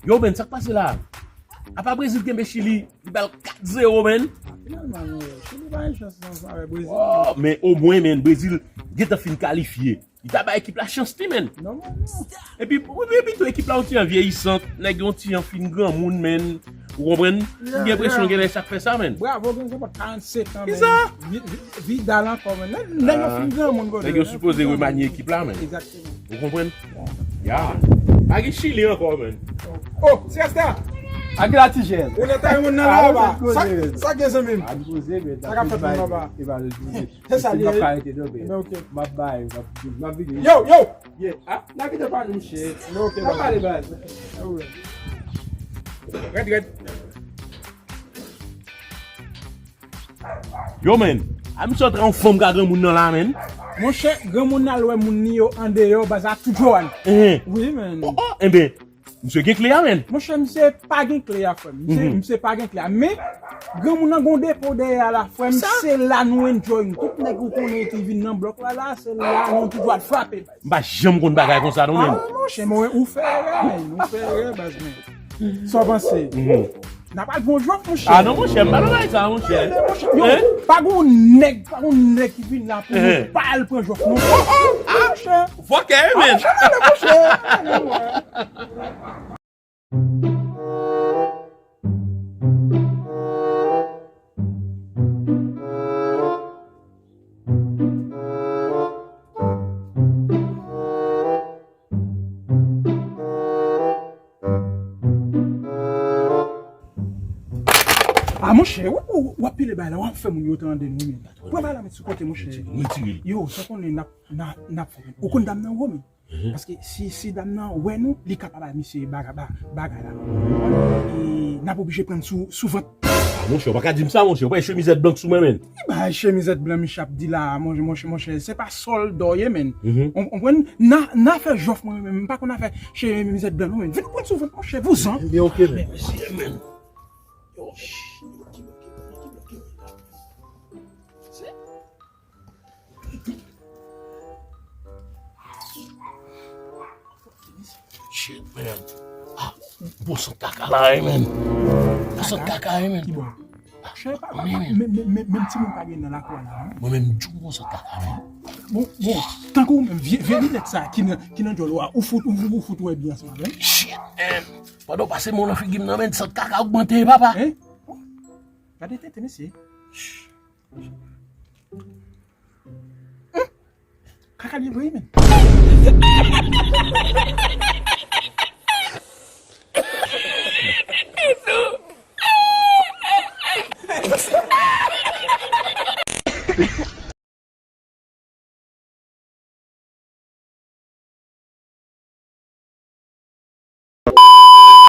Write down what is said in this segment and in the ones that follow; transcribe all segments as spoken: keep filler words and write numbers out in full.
Yo, menn, sa k pase la? Apa Brezil kenbe Chili, li ba l kat zewo, menn. Finalman, nou wè. Chili pa gen chans nan avè Brezil. Oh, men omwen, menn, Brezil gentan fin kalifye. Li ta bay ekip la chans li, menn. Nòmalman. Epi, epi tou, ekip la yon ti jan vyeyisant, nèg yon ti jan fin granmoun, menn. Ou konprann? M gen enpresyon genlè sa k fè sa, menn. Bravo, gen sa, karannsenk an, menn. Kisa? Vi- Vi- Vidal ankò, menn. Nèg yo fin granmoun, brother. Nèg yo sipoze remanye ekip la, menn. Egzakteman. Ou konprann? Ya. Pa gen Chili ankò, menn. Oh, Siesta! Ak la ti jèn. Ou nèt ay moun nan la, ba. Sa, sa gen, zanmi m? Sa k ap fèt, moun, ba? E ba, e ba, Se sa li ye. M ap arete non, men. M ap bay, m ap, m ap vini. Yo, yo! Yeah. Ah, n a kite pale, monchè. Ok, n ap pale, baz. Rèd, rèd. Yo, menn. A misye antre yon fanm ka granmoun nan la, menn. Monchè, granmoun nan al wè moun li yo andeyò, baz, a tout yo al. Wi, menn. Oh, oh, enben, Misye gen kle a, menn. Monchè, misye pa gen kle a, frè m. Misye, misye pa gen kle a. Men, granmoun nan gon depo dèyè a la, frè m. Se la nou enjoy nou. Tout nèg ou konnen ki vin nan blòk la, la, se la nou toujou al frape, baz. M pa janm konn bagay konsa, non, menn. Ah, monchè, mwen, ou fè erè, menn. Ou fè erè, baz, menn. Sa w panse? N ap al pran jòf, monchè. Ah, non, monchè, m pa nan bagay sa, monchè. Yo, pa gon nèg, pa gon nèg ki vin la pou nou pa al pran jòf, non. Monchè. Fòkè, menn. Ah, monchè, ale, monchè. Ale, monchè. Ah, monchè, w, w, w ap pile bay la, w ap fè moun yo tande nou, men. Pran bay la, met sou kote, monchè. Yo, sa konnen n ap, n ap, n ap fè. Ou konn dam nan, gwo, men. Paske si, si dam nan wè nou, li ka pa bay misye baga-, ba-, bagay la. E n ap oblije pran sou, sou vant. Ah, monchè, ou pa ka di m sa, monchè. Ou pa chemizèt blan sou mwen, menn. Ki bay chemizèt blan, misye ap di la, monchè, monchè, monchè. Se pa sòlda w ye, menn. Ou konprann? N a, n a fè jòf, mwen menm, m pa konn afè chemizèt blan, non, menn. Vin pran sou vant, monchè, vouzan. Ebyen, ok, menn. Mèsi, menn. Yo, shit, man. Ah, bon sant kaka la, wi, man. Bon sant kaka, wi, man. Ki bò? Chè, pa, pa, pa, men, men, men, men, menm timoun pa gen nan lakou a la, non? Mwen menm, m di w bon sant kaka, man. Bon, bon, tankou w menm, vye, vye linèt sa ki nan, ki nan djòl ou a, ou fout, ou, ou fout wè byen ansanm avè m? Shit, man. Pandan w pase men w nan figi m nan, man, sant kaka ogmante, papa. Hein? Gade tete, mesye. Kaka li vre, men.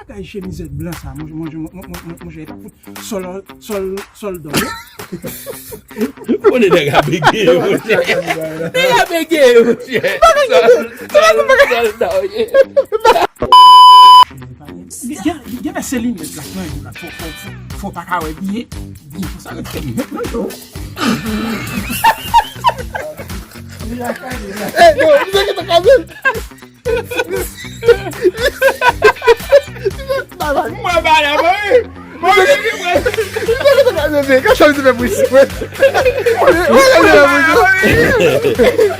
Kay chemizèt blan sa, monchè, monchè, monchè, monchè, e pa fout sòl, sòl, sòl dò, wi. Konnen nèg a bege, monchè. Nèg a bege, monchè. Sòl, sòl, sòl dò, wi. Gen, gen, gen lè se linèt la, fò, fò, fò, fò pa ka wè byen. Byen konsa, ret fè linèt nan, yo. Ey, yo, misye gentan kraze. Mwen pa la, mwen. Mwen, mwen, mwen. Misye gentan kraze, men. Kè chòm se fè pou isi, mwen. Mwen, mwen, mwen, mwen.